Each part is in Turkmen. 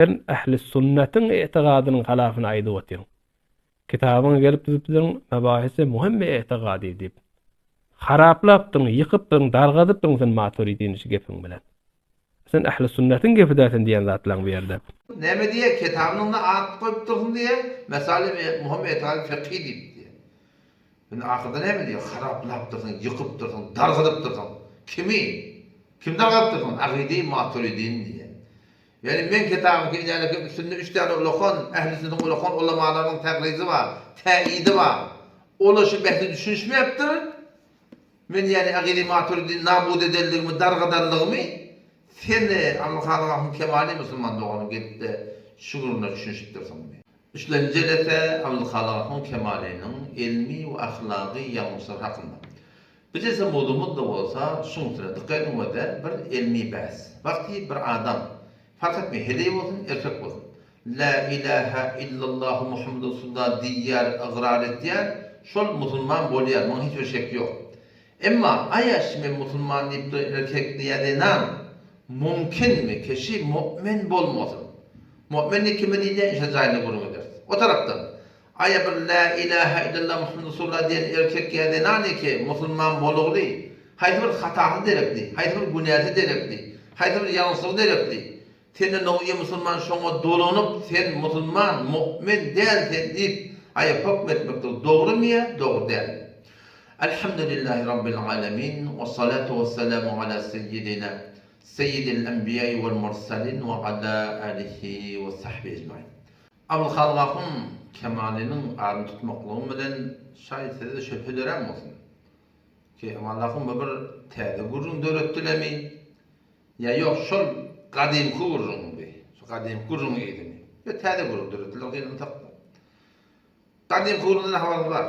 Sen ähli sünnetiň etigadynyň halafyny aýdyp otyň. Kitabyňy gelip düzüpdiň Mebahisi muhimmi etigadi diýip. Haraplapdyň, ýykypdyň, dargadypdyň sen Maturidini şu gepiň bilen. Sen ähli sünnetiň gepi däl sen diýen zatlaň bu ýerde. Näme diýýär, kitabynyňda at goýup dursuň diýýär, Mesali muhim etigadi fekhi diýip diýýär. Indi ahyrda näme diýýär, haraplapdyrsyň, ýykypdyrsyň, dargadypdyrsyň. Kimi? Kimi dargadypdyrsyň? Agydy Maturidini diýýär. Ýagny meň kitabym kinjäniki üstünde üç däne ulakan ähli sünnetiň ulakan ulamalarynyň tagriji bar, täidi bar. Olar şu bähde düşünişmäpdir. Men ýagny Agyly Maturidi nabud edenligimi, dargadanlygymy sen Abylhalyk ahun Kemaly musulman doganym gelipde şu gürrüňe düşünişipdirsiňmi? Üçlenji jelese Abylhalyk ahun Kemalynyň elmi we ahlagy ýalňyşlary hakynda. Bu jelse mowzugymyz-da bolsa şuň üstüne dykgat ediň we-de bir elmi bäs. Wagty bir adam, fark etmeýär heleý bolsun, erkek bolsun, Lä ilähä illallahu Muhammedu Resulullah diýýär, ygrar edýär, şol musulman bolýar, muňa hiç bir şek ýok. Emma aýa şi men musulman diýip duran erkekmi ýa zenan, mumkinmi ki şi mu'min bolmasyn? Mu'min diýip kime diýilýär, inşa jaýynda gürrüň ederis. O tarapdan, Aýa bir Lä ilähä illallah Muhammed Resulullah diýen erkek ýa zenan eke musulman bolugly, haýsy bir hatasy derekli, haýsy bir günäsi derekli, haýsy bir ýalňyşlygy derekli, sende noýe musulman şoňa dolanyp sen musulman, mu'min däl sen diýip aýa hökm etmeklik dogrymy ýa dogry dälmi? Elhamdülillahi Rabbil alemin we salatu we selamu ala seyyidina seyyidil enbiýai wel mursalin we ala alihi we sahbihi ecmain. Abylhalyk Kemalynyň adyny tutmaklygym bilen şaýat sizde şübhe dörän bolsun. Ki, Amanlahym bu bir täze gürrüň döretdilemi? Ýa ýok şol gadymky gürrüňmi bi? Şu gadymky gürrüňiň yzymy? Ýa täze gürrüň döretdiler gynansak-da. Gadymky gürrüňden habaryňyz bar.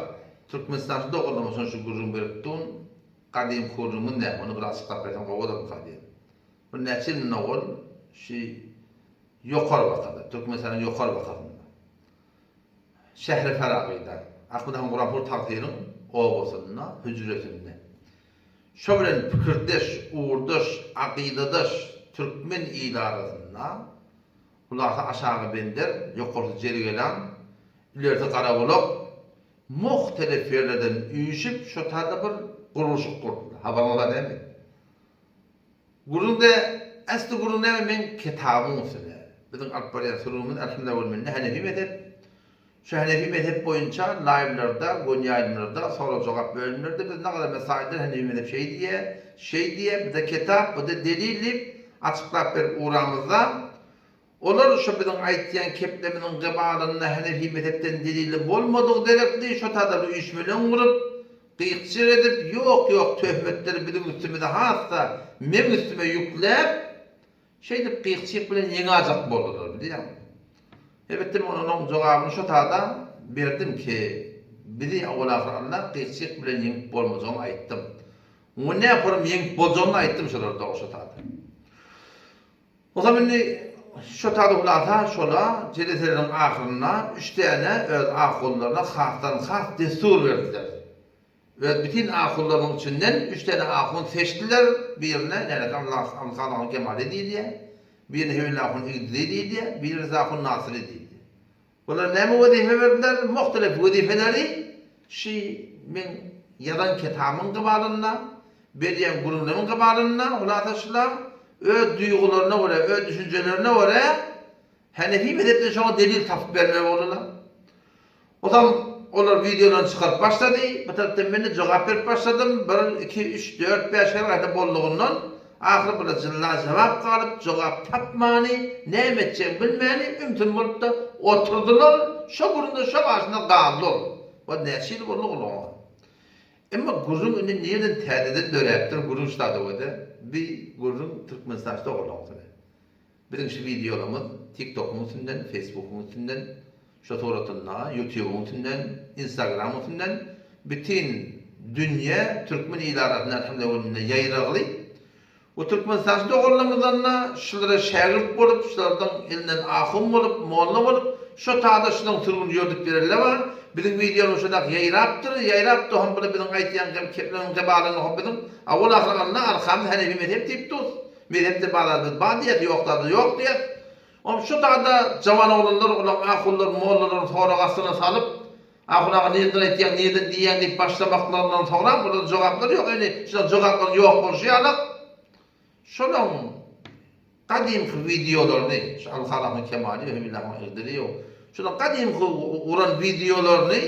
Türkmenistançy doganlaryma şonuň üçin gürrüň berip durun. Gadymky gürrüňimiz näme? Ony bir açyklap bersem gowy bolarmyka diýen. Bir näçe ýyl mundan owal şi Ýokary Bakada, Türkmenistanyň Ýokary Bakasynda, Şähri Farabyda, Ahmet han Gurampur tagsyryň obasynda, hüjresinde şo bilen pikirdeş, ugurdaş, akydadaş türkmen ili arasynda, hulasy aşagy Bender, ýokarsy Jergelan, ilerisi Garabulak, muhtelif ýerlerden üýşüp şo taýda bir gurluşyk gurdular. Habaryňyz bar dälmi? Gürrüňde äsli gürrüň näme meň kitabymyň üstünde. Biziň alyp barýan sürgimiz Elhamdülillah wel minne Hanefi mezhep. Şu Hanefi mezhep boýunça laýwlarda, göni ýaýlymlarda, sorag-jogap bölümlerde biz nagadar mesailden Hanefi mezhep şeý diýýär, şeý diýýär, bu-da kitap, bu-da delil diýip açyklap berip ugramyzda, Olar şo biziň aýtýan kepleminiň gybalynda Hanefi mezhepden delili bolmadygy derekli şo taýda bir üýşmeleň gurup, gyýkjyk edip, ýok-ýok töhmetleri biziň üstümize has-da meň üstüme ýükläp, şeýdip gyýkjyk bilen ýeňäjek boldular, bilýäňmi? Elbetde men olaryň jogabyny şo taýda berdim ki, bizi owal-ahyr Allah gyýkjyk bilen ýeňip bolmajagyny aýtdym. Muňa näporum ýeňip boljagyny aýtdym şolara dogry şo taýda. Bolsam indi şo taýda hulasa şola jeleseleriň ahyrynda üç däne öz ahullaryna hasdan has dessur berdiler. Öz bütin ahullarynyň içinden üç däne ahun seçdiler, birine Nälet Abylhan ahun Kemaly diýilýär, birine Hewil ahun Igdili diýilýär, birine Rza ahun Nasyry diýilýär. Bulara näme wezipe berdiler? Muhtelif wezipeleri şi meň ýazan kitabymyň gybalynda, berýän gürrüňlerimiň gybalynda, hulasa şular öz duýgularyna görä, öz düşünjelerine görä Hanefi mezhepden şoňa delil tapyp bermeli boldular. Ozal olar wideolaryny çykaryp başlady, bir tarapdan men-de jogap berip başladym, bir, iki, üç, dört, bäş her gaýta boldugyndan Ahyry bular jylla jabap galyp, jogap tapmany, näme etjegini bilmäni ümsüm bolup-da oturdylar, şo gürrüňde şo barşynda galdy ol. Wa näçe ýyl boldy ol oňa. Emma gürrüň indi nireden täzeden döräpdir gürrüň ştada-da bi gürrüň Türkmenistançda ogurlaňsyny. Biziň şu wideolarymyz TikTokyň üstünden, Facebookyň üstünden, şo suratynda, YouTubyň üstünden, Instagramyň üstünden bütin dünýä türkmen ili arasynda elhamdülillah ýaýragly. We türkmenistançy doganlarymyzdan-da şulara şägirt bolup, şulardan elinden ahun bolup, molla bolup, şo tada şularyň sürgüni ýördüp ýörenler bar. Biziň wideolarymyz şodak ýaýrapdyr, ýaýrapdy hom bular biziň aýtýan geplerimiziň gebalyny hom biziň awal-ahyr Alla arkamyz Hanefi mezhep diýip dur. Mezhepde bar zady biz bar diýýäs, ýok zady ýok diýýäs. Onuň şu dagda jawan oglanlar olaň ahunlar mollalaryny sorag astyna salyp, Ahun aga nirden aýtýaň, nirden diýýäň diýip başlamaklaryndan soňram olarda jogaplar ýok. Indi şular jogaplaryň ýok bolşy ýalak şolaň gadymky wideolaryny, şu Al-Halakyň Kemali, Hümilahyň Egdiliýew, şolaň gadymky guran wideolaryny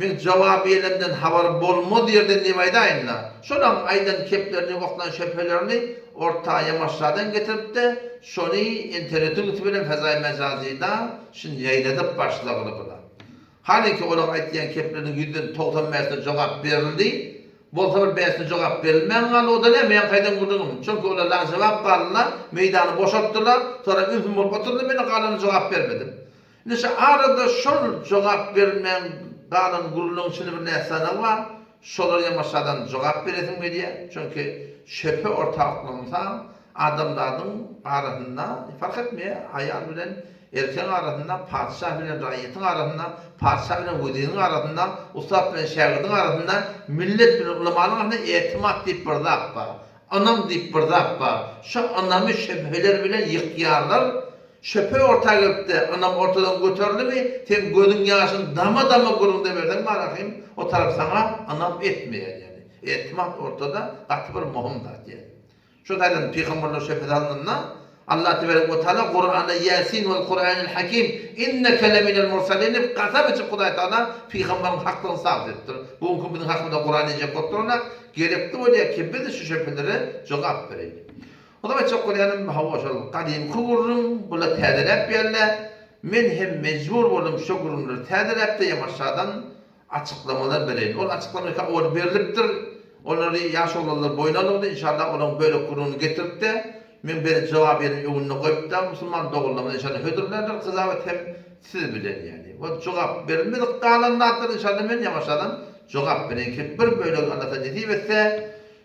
Meň jogabyýelemden habary bolmaz ýerden diýip aýdaýyn-da, şolaň aýdan keplerini, oklan şöpelerini orta ýamaşjadan getirip-de, şony internetiň üsti bilen fezaýy mejazyda şindi ýaýradyp başlagyly bular. Halynki olaň aýtýan kepleriniň ýüzden 90 bäşine jogap berildi, bolsa bir bäşine jogap berilmän galdy, o-da näme, ýaňky aýdan gürrüňim. Çünki olar lajawap galdylar, meýdany boşatdylar, soňra ümsüm bolup oturdy, men-de galanyna jogap bermedim. Indi şu arada şol jogap berilmän galan gürrüňiň içinde bir näsanagy bar. Şolara ýamaşadan jogap beresim gelýär. Çünki şöpe orta oklansa, adamzadyň arasynda fark etmeýär, aýal bilen erkegiň arasynda, patyşa bilen raýatyň arasynda, patyşa bilen weziriň arasynda, ussat bilen şägirdiň arasynda, millet bilen ulamanyň arasynda etimat diýip bir zat bar. Ynam diýip bir zat bar. Şu ynamy şübheler bilen ýykýarlar. Şübhe orta gelipdi, ynam ortadan göterildimi, seň gözüň ýaşyny dama-dama gürrüňde berseň barahym, o tarap saňa ynam etmeýär ýaly. Etimat ortada gaty bir möhüm zat ýaly. Şo taýdan pygamberler şübhesi alnanda, Allah tebarek we taala Kuranda Ýasin wal Kuranil Hakim inneke leminel mursalin diýip kasam içip Hudaý Taala pygamberiň hakdygyny sabyt edipdir. Bu günki biziň hakymyzda Kuran diýjek bolup duranok, gerekli bolýar ki biz şu şübhelere jogap bereýlik. Onda aýtjak bolýanym, hawa şol gadymky gürrüň, bular täzeläp geldi. Men hem mejbur boldum şo gürrüňleri täzeläp-de ýamaşadan açyklamalar bereýin. Ol açyklama ýa owal berlipdir, olary ýaş oglanlar boýun alyndy, inşallah olaň bölek gürrüňini getirip-de, men beren jogabyýedim öňünde goýup-da, musulman doganlarymyza inşallah hödürlärler, gyzawat hem siz bilen ýaly. Ol jogap berilmedik galan zatlar inşallah men ýamaşadan jogap bereýin ki bir bölegini Alla nesip etse,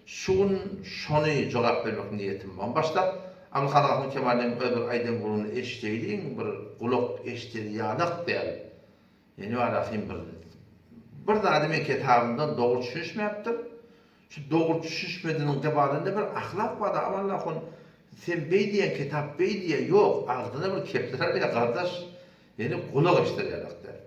Şu gün şony jogap bermek niýetim bar. Başda Abylhaz ahun Kemalyň öz bir aýdan gürrüňini eşdeýliň, bir gulak eşder ýalak däl. Ýene bar ahym bir bir zady men kitabymdan dogry düşünişmäpdir. Şu dogry düşünişmediniň gybalynda bir ahlak bar-da Aman ahun sen beý diýýäň kitap beý diýýär, ýok agzyna bir kepler alýar gardaş. Ýene gulak eşder ýalak däl.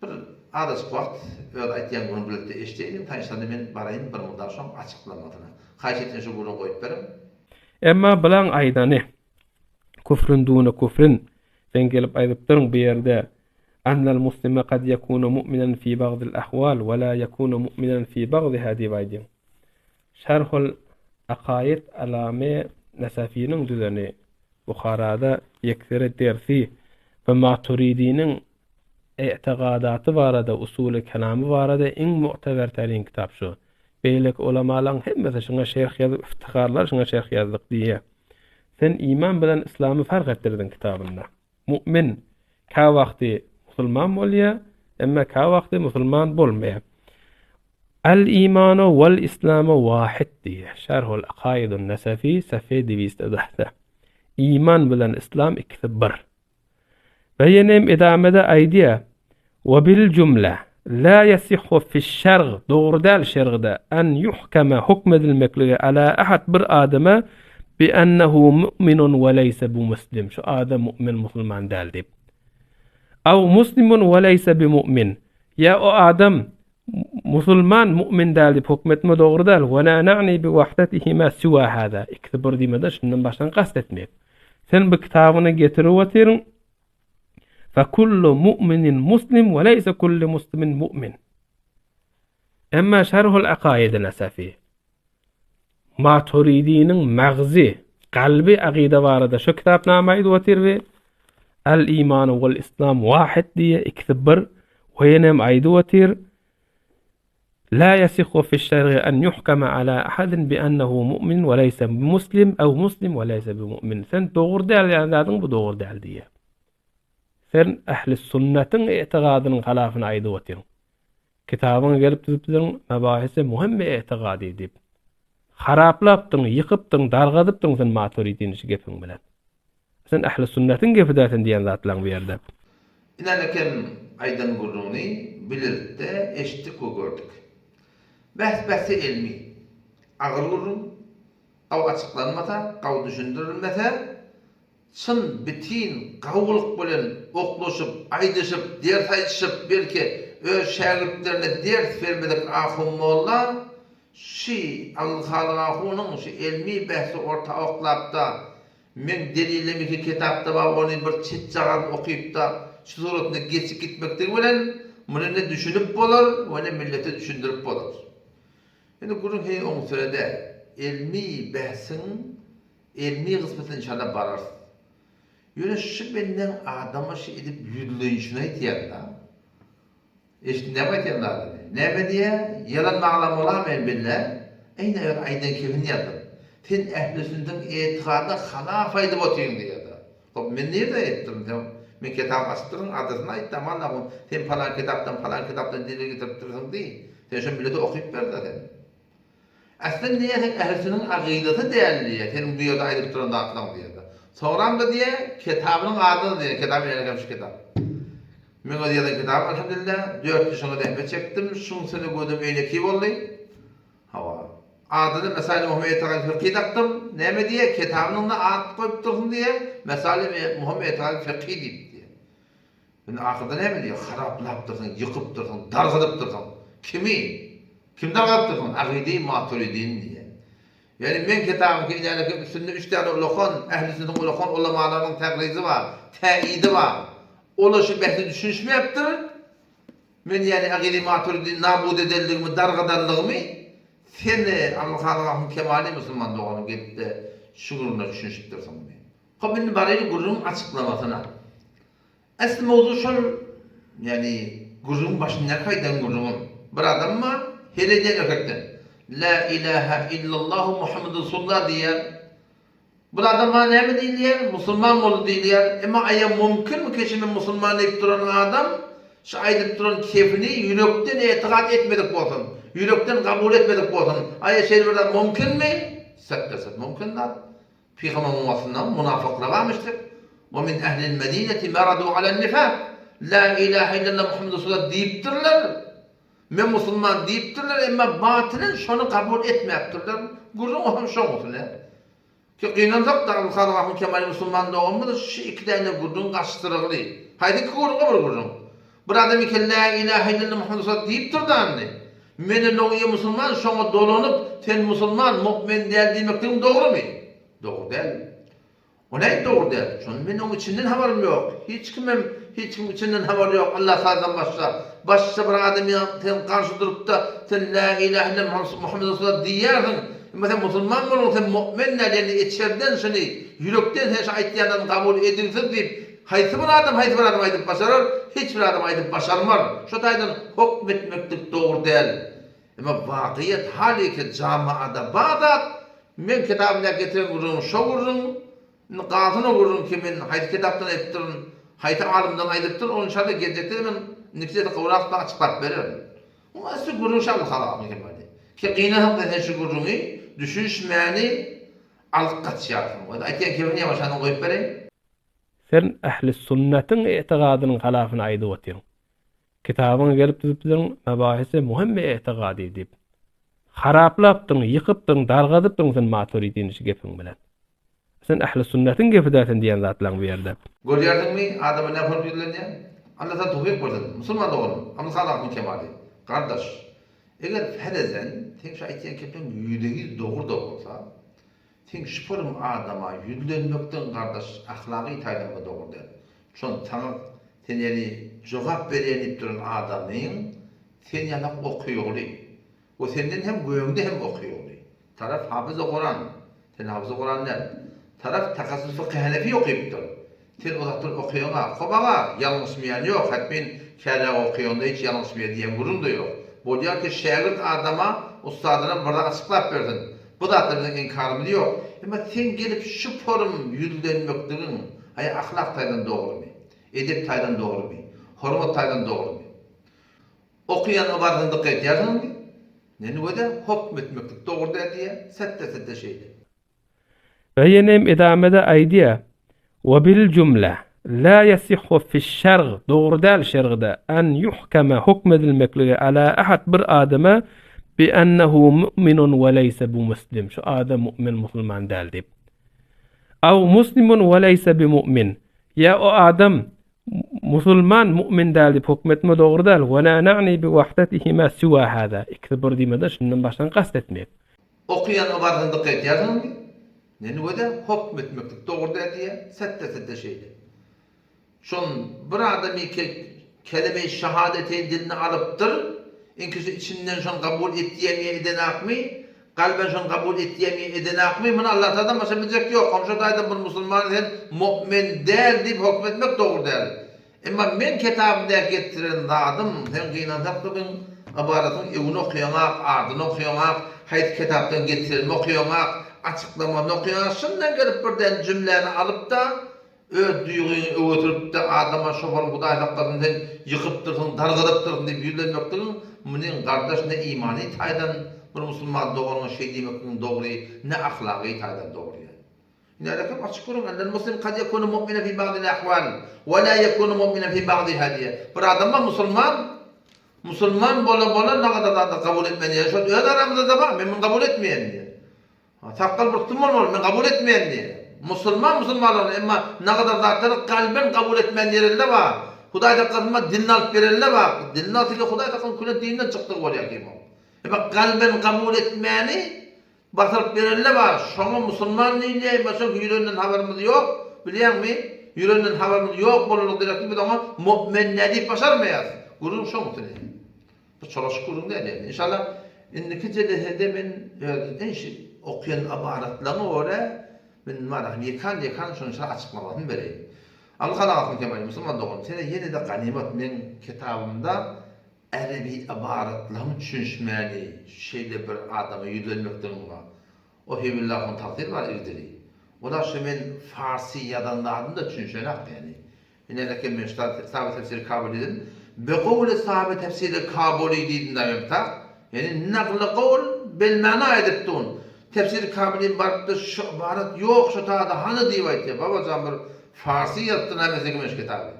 Bir azajyk wagt öz aýtýan gürrüň bilelikde eşdeýin, taýynçlanda men baraýyn bir mudar soň açyklamasyna. Haýyş etýän şu gürrüňi goýup beriň. Emma bulaň aýdany, Küfrün dune küfrin, sen gelip aýdypdyryň bu ýerde, Annal muslime kad ýekunu mu'minen fi bagdil ahwal we la ýekunu mu'minen fi bagdiha diýip aýdýaň. Şerhul Akaid Alame Nesefiniň düzeni, Buharada ýeksere dersi we Maturidiniň I'tigadaty barada, usuly kelamy barada iň mu'teber tälim kitap şu. Beýleki ulamalaň hemmesi şuňa şerh ýazyp iftiharlar şuňa şerh ýazdyk diýýär. Sen iman bilen yslamy fark etdirdiň kitabynda. Mu'min kä wagty musulman bolýar, emma kä wagty musulman bolmaýar. Al imanu wal islamu wahid diýýär. Şerhul Akaidun Nesefi safe diwiste dahda. Iman bilen yslam ikisi bir. We ýene hem edamede aýdýar, We bil jumle, la ýesihhu fiş-şerg, dogry däl şergde, en ýuhkeme, hukm edilmekligi, ala ahad, bir adama, bi ennehu mu'minun we leýse bi muslim, şu adam mu'min, musulman däl diýip. Aw muslimun we leýse bi mu'min, ýa o adam musulman, mu'min däl diýip hukm etme dogry däl, we la na'ni bi wahdetihima siwa hada, ikisi bir diýmede şundan başgany kast etmeýär. Sen bu kitabyny getirip otyryň. Fe kullu mu'minin muslim we leýse kullu muslimin mu'min. Emma Şerhul Akaid Nesefi Maturidiniň magzy, kalby akyda barada şu kitapnama aýdyp otyr we Al imanu wal islam wahid diýe ikisi bir we ýenem aýdyp otyr. La yasihhu fi şer'i en yuhkama ala ahadin bi ennehu mu'min we leýse bi muslim ew muslim we leýse bi mu'min. Sen dogry däl diýen zadyň bu dogry däl diýýär. Sen ähli sünnetiň itigadynyň halafyny aýdyp otyň. Kitabyňy gelip düzüpdiň mebahisi muhimmi itigady diýip. Haraplapdyň, ýykypdyň, dargadypdyň sen Maturidini şu gepiň bilen. Sen ähli sünnetiň gepi däl sen diýen zatlaň bu ýerde. Inänekem aýdan gürrüňini bilelikde eşitdik we gördük. Bäs bäsi elmi. Agyr gürrüň. Gawy açyklanmasa, gawy düşündirilmese. çyn bitin gawulyk bilen oklaşyp, aýdyşyp, ders aýdyşyp, belki, öz şägirtlerine ders bermedik ahun molla şi Abdylhalyk ahunyň şi elmi bähsi orta oklap-da, Meň delilem iki kitapda bar ony bir çetjagazyny okypda şu suratynda geçip gitmekligi bilen muny ne düşünip bolar we ne millete düşündirip bolar. Indi gürrüň heniz oň üstüne däl. Elmi bähsiň elmi gysmysyna inşallah bararys. Ýöne şu bendäň adama şi edip ýüzlenişini aýtýan-da. Eşitdiň näme aýtýan zadyny. Näme diýýä? Ýalan maglam bolar men billä. Eýne öz aýdan kebini ýazdym. Sen ähli sünnetiň etigadyna halaf aýdyp otyň diýýä-de. Hop men nirde aýtdym sen men kitap açypdyryn adresyny aýt aman ahun sen palan kitapdan palan kitapdan delil getiripdirsiň diý. Sen şo millete okyp ber-de sen. Aslynda diýýä sen ähli sünnetiň agydasy däl diýýä seniň bu ýerde aýdyp duran zatlaň diýýä-de. Soňram-da diýýä kitabynyň adyny diýýä kitap ýaly şu kitap. Meň öz ýazan kitabym alhamdulillah, 4 ýyl şoňa zähmet çekdim, şuň seni gözüm eýneki boldy. Hawa. Adyny Mesail Muhammet Etagal Fykhi dakdym. Näme diýýär, kitabynyňda at goýupdyrsyň diýýär, Mesail Muhammet Etagal Fykhi diýip diýýär. Indi ahyrda näme diýýär, haraplapdyrsyň, ýykypdyrsyň, dargadypdyrsyň. Kimi? Kim dargadypdyrsyň? Agydy Maturidini diýýär. Ýagny meň kitabym kinýäniki üstünde üç däne ulakan, ähli sünnetiň ulakan ulamalarynyň tagrizi bar, täýidi bar. Olar şu bähde düşünişmäpdir. Men ýagny Agyly Maturidi nabud edenligimi, dargadanlygymy seni Abylhalyk Kemaly musulman doganym gelipde şu gürrüňe düşünişipdirsiňmi? Hop indi baraýly gürrüňiň açyklamasyna. Esli mowzu şol, ýagny gürrüňiň başyndaky aýdan gürrüňim. Bir adam bar, her edýän erkekden. La ilaha illallahu Muhammedu Resulullah diýýär. Bul adam maňa näme diýilýär? Musulman boldy diýilýär. Emma aýa mümkinmi keşimi musulman diýip duran adam şu aýdyp duran kefini ýürekden etigat etmedik bolsun, ýürekden kabul etmedik bolsun. Aýa şeýle bir zat mümkinmi? Setde-set mümkin zat. Pygamber wagtynda munafyklar barmyşdyk. Ve min ehlil medineti meradu alen nifak. La ilahe illallah Muhammed Resulullah diýipdirler. Men musulman diýipdirler, emma batynan şony kabul etmäpdirler. Gürrüň hem şoň üstüne. Ki gynansak da Abdulkadyr ahun Kemali musulman doganymyz şu iki däne gürrüň gaçdyrygly. Haýsy iki gürrüň bir gürrüň. Bir adam eken la ilahe illallah Muhammed Resulullah diýipdir da indi. Men indi musulman şoňa dolanyp sen musulman mu'min däl diýmekligim dogrumy? Dogry däl. O nädip dogry däl? Şony men oň içinden habarym ýok. Hiç kimem hiç kimiň içinden habary ýok Allah Tagaladan başga. Başga bir adam ýa sen garşy durupda sen la ilahe illallah Muhammed Resulullah diýýärsiň. Emma sen musulman bolun sen mu'min däl ýagny içerden şuny ýürekden sen şu aýtýanlaryň kabul edilsiz diýip haýsy bir adam haýsy bir adam aýdyp başarar? Hiç bir adam aýdyp başarmar. Şo taýdan hokm etmeklik dogry däl. Emma wakyýat halyky jamaada bar zat, meň kitabymda getiren gürrüňim şo gürrüň, indi galsyn o gürrüň ki men haýsy kitapdan aýdypdyryn, haýsy alymdan aýdypdyryn, ony inşallah geljekde-de men indiki sesi gowrak saňa çykaryp bererin. Oň asly gürrüň şa halal hemali. Ki gynansak-da sen şu gürrüňi düşünişmäni alyp gaçýarsyň. Ony aýtýan kebini ýaňy goýup bereýin. Sen ähli sünnetiň etigadynyň halafyny aýdyp otyň. Kitabyňy gelip düzüpdiň, Mebahisi muhimmi e'tigadi diýip. Haraplapdyň, ýykypdyň, dargadypdyň sen Maturidini şu gepiň bilen. Sen ähli sünnetiň gepi däl sen diýen zatlaň bu ýerde. Görýärsiňmi, adama näme bolup ýüzlenýär? Alla saňa towfyk bersin, musulman doganym, Abdulhalykyň kemaly. Gardaş, eger ferezen, seň şu aýtýan gepiň ýüzde-ýüz dogry-da bolsa, seň şu form adama ýüzlenmekden gardaş ahlagy taýdan-da dogry däl. Şon saňa sen ýani jogap berýän diýip duran adamyň sen ýalak okyýogly we senden hem göňde hem okyýogly. Tarap hafyzy Kuran, sen hafyzy Kuran däl. Tarap takassus fykhy hanefi okypdyr. Sen o zatlar okyýoňa, hop aga, ýalňyşmaýan ýok, hatmin käräk okyýoňda hiç ýalňyşmaýar diýen gürrüň-de ýok. Bolýar ki şägirt adama ustadynam bir zat açyklap bersin. Bu zatlar biziň inkarymyz ýok. Emma sen gelip şu forum ýüzlenmekligiň Aý ahlak taýdan dogrymy? Edep taýdan dogrymy? Hormat taýdan dogrymy? Okaýan ybaratdan dykgat edýärsiňizmi? Meni göze hokm etmeklik dogry däl diýýär, setde-setde şeýle. We ýenem edamede aýdýar, We bil jumle, la ýasihhu fiş-şerg, dogry däl şergde, an ýuhkeme, hukm edilmekligi ala ahad bir adama bi ennehu mu'minun we leýse bi muslim, şu adam mu'min musulman däl diýip. Aw muslimun we leýse bi mu'min. Ýa o adam musulman mu'min däl diýip höküm etme dogry däl. We la na'ni bi wahdetihima siwa hada. Ikisi bir diýmeden şundan başgany kast etmeýär. Okaýan ybaratyna dykgat edýärsiňizmi? Nenwede höküm etmeklik dogry däl diýýär, setde-setde şeýle. Şon bir adamy kelime-i şahadeteýn diline alypdyr, iňkisi içinden şony kabul etýämi ýa edenakmy, kalben şony kabul etýämi ýa edenakmy, muny Allatagaladan başga biljek ýok. Hom şo taýdan bir musulmany sen mu'min däl diýip höküm etmek dogry däl. Emma meň kitabymda getiren zadym, sen gynansak-da meň ybaratyň öňüni okaýaňak, ardyny okaýaňak, haýsy kitapdan getirenimi okaýaňak, açyklamasyny okaýaňak, şundan gelip birden jümläni alyp-da, Öz duýgyňy öňe sürüp-de adama şofaryň Hudaý saklasyn sen ýykypdyrsyň, dargadypdyrsyň diýip ýüzlenmekligiň munyň gardaş ne imany taýdan bir musulman doganyňa şeý diýmekligiň dogry, ne ahlagy taýdan dogry. Indi älekem açyk görüň ennel muslim kad ýekunu mu'minen fi ba'dil ahwal we la ýekunu mu'minen fi ba'diha diýýär. Bir adam bar musulman, musulman bola bola nagadar zady kabul etmän ýa şol öz aramyzda-da bar men muny kabul etmeýän diýýär. Sakgal burtdum bolmaly, men kabul etmeýän diýýär. Musulman musulmanlygyny, emma nagadar zatlary kalben kabul etmän ýerelde bar. Hudaý saklasyn bar, dilini alyp berelde bar. Dilini alsa Hudaý saklasyn küle dinden çykdygy bolýar kim ol. Emma kalben kabul etmäni basyryp berelde bar. Şoňa musulman diýilýär, emma şoň ýüreginden habarymyz ýok. Bilýäňmi? Ýüreginden habarymyz ýok bolanlygy derekli biz oňa mu'min nädip başarmaýarys. Gürrüň şoň üstüne. Bu çolaşyk gürrüň däl ýaly. Inşallah indiki jelesede men özümden şu okaýan ybaratlaryňa görä men marahym ýekan ýekan şony şa açyklamasyny bereýin. Alla kanagatyn kemaýyn musulman doganym sene ýene-de ganymat meň kitabymda ärebi ybaratlaryň düşünişmäni şeýle bir adama ýüzlenmekdigim bar. O hewillahyň tagsyry bar igdili. Olar şu men farsy ýazan zadym-da düşünişenak ýaly. Ine lekin men sahabe tefsiri Kabulydan Be gowly sahabe tefsiri Kabuly diýdim da men tak. Ýani nakly gowl bel mana edip dun. Tefsiri Kabulyň barypda şu ybarat ýok şu tada hany diýip aýtýar. Babajan bir farsy ýazypdyr näme men şu kitaby.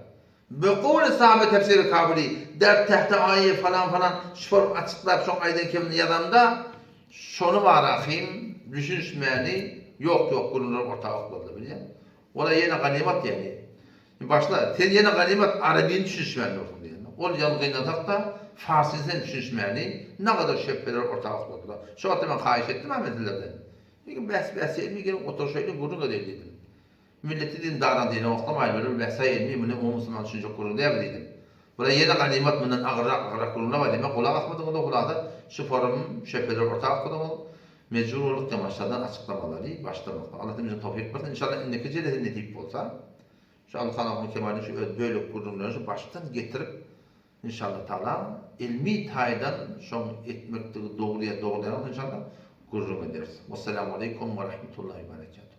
Be gowly sahabe tefsiri Kabuly der tehte aýe falan falan şu form açyklap şoň aýdan kemini ýazamda şony barahym düşünişmäni ýok ýok gürrüňler orta okladylar bilýäň. Ola ýene ganymat diýeni. Başla, sen ýene ganymat arabyny düşünişmän dursuň diýeni. Ol ýan gynansak-da, farsyny sen düşünişmäni nagadar şübheler orta okladylar. Şo wagtda men haýyş etdim-ä men sizlerden. Diýdim, bäs, bäs elmi geliň oturyşaýlyň gürrüň edeýin diýdim. Milleti diýdim daran diýene oklamaýyn, böyle bir bäs-aý elmi muny umumy musulman düşünjek gürrüň dälmi diýdim. Bula ýene ganymat mundan agyrrak agyrrak gürrüňler bar diýmek gulak asmadyňyz-da hulasa şu forum şübheleri orta okladyňyz. Mejbur bolduk ýamaşlardan açyklamalary başlamakda. Allah bize towfyk bersin. Inşallah indiki jelese nesip bolsa şu Allah Tagalaň kemalyny şu öz bölek gürrüňlerini şu başdan getirip inşallah Tagala ilmi taýdan şoň etmekdigi dogry ýa dogry däl bolsa inşallah gürrüň ederis. Wessalamu aleýkum we rahmetullahi we berekatuh.